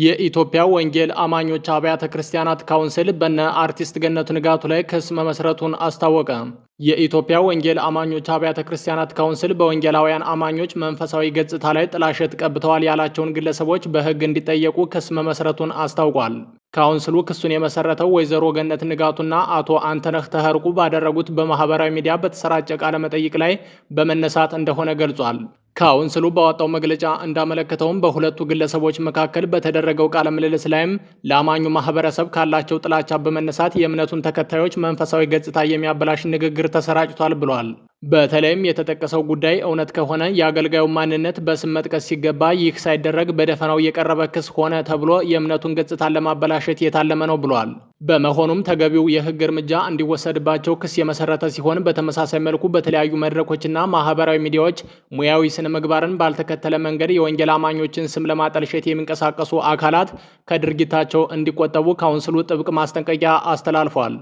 የኢትዮጵያ ወንጌል አማኞች አብያተ ክርስቲያናት ካውንስል በነ አርቲስት ገነቱ ንጋቱ ላይ ክስ መመስረቱን አስታወቀ። የኢትዮጵያ ወንጌል አማኞች አብያተ ክርስቲያናት ካውንስል በወንጌላውያን አማኞች መንፈሳዊ ገጽታ ላይ ጥላሸት ቀብተዋል ያላቸውን ግለሰቦች በሕግ እንዲጠየቁ ክስ መመስረቱን አስታውቋል። ካውንስሉ ክሱን የመሰረተው ወይዘሮ ገነት ንጋቱና አቶ አንተነህ ተህርቁ ባደረጉት በማህበራዊ ሚዲያ በተሰራጨ ቃለ መጠይቅ ላይ በመነሳት እንደሆነ ገልጿል። ካውንስሉ ባወጣው መግለጫ እንዳመለከተውም በሁለቱ ግለሰቦች መካከል በተደረገው ቃለ ምልልስ ላይም ለአማኙ ማህበረሰብ ካላቸው ጥላቻ በመነሳት የእምነቱን ተከታዮች መንፈሳዊ ገጽታ የሚያበላሽ ንግግር ተሰራጭቷል ብሏል። በተለይም የተጠቀሰው ጉዳይ እውነት ከሆነ የአገልጋዩ ማንነት በስም መጥቀስ ሲገባ ይህ ሳይደረግ በደፈናው የቀረበ ክስ ሆነ ተብሎ የእምነቱን ገጽታን ለማበላሸት የታለመ ነው ብሏል። በመሆኑም ተገቢው የሕግ እርምጃ እንዲወሰድባቸው ክስ የመሰረተ ሲሆን፣ በተመሳሳይ መልኩ በተለያዩ መድረኮችና ማህበራዊ ሚዲያዎች ሙያዊ ስነ ምግባርን ባልተከተለ መንገድ የወንጌል አማኞችን ስም ለማጠልሸት የሚንቀሳቀሱ አካላት ከድርጊታቸው እንዲቆጠቡ ካውንስሉ ጥብቅ ማስጠንቀቂያ አስተላልፏል።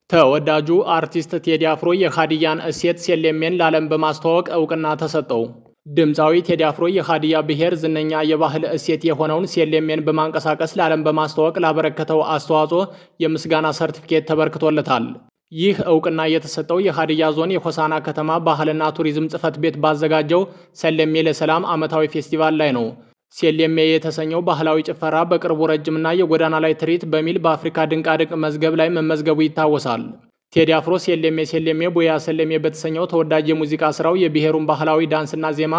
ተወዳጁ አርቲስት ቴዲ አፍሮ የሃዲያን እሴት ሴሌሜን ለዓለም በማስተዋወቅ እውቅና ተሰጠው። ድምፃዊ ቴዲ አፍሮ የሃዲያ ብሔር ዝነኛ የባህል እሴት የሆነውን ሴሌሜን በማንቀሳቀስ ለዓለም በማስተዋወቅ ላበረከተው አስተዋጽኦ የምስጋና ሰርቲፊኬት ተበርክቶለታል። ይህ እውቅና የተሰጠው የሃዲያ ዞን የሆሳና ከተማ ባህልና ቱሪዝም ጽሕፈት ቤት ባዘጋጀው ሰለሜ ለሰላም ዓመታዊ ፌስቲቫል ላይ ነው። ሴሌሜ የተሰኘው ባህላዊ ጭፈራ በቅርቡ ረጅምና የጎዳና ላይ ትርኢት በሚል በአፍሪካ ድንቃድንቅ መዝገብ ላይ መመዝገቡ ይታወሳል። ቴዲ አፍሮ ሴሌሜ ሴሌሜ ቦያ ሰሌሜ በተሰኘው ተወዳጅ የሙዚቃ ስራው የብሔሩን ባህላዊ ዳንስና ዜማ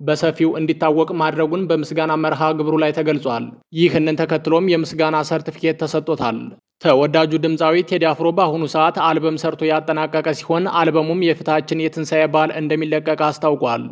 በሰፊው እንዲታወቅ ማድረጉን በምስጋና መርሃ ግብሩ ላይ ተገልጿል። ይህንን ተከትሎም የምስጋና ሰርቲፊኬት ተሰጥቶታል። ተወዳጁ ድምፃዊ ቴዲ አፍሮ በአሁኑ ሰዓት አልበም ሰርቶ ያጠናቀቀ ሲሆን፣ አልበሙም የፊታችን የትንሣኤ በዓል እንደሚለቀቅ አስታውቋል።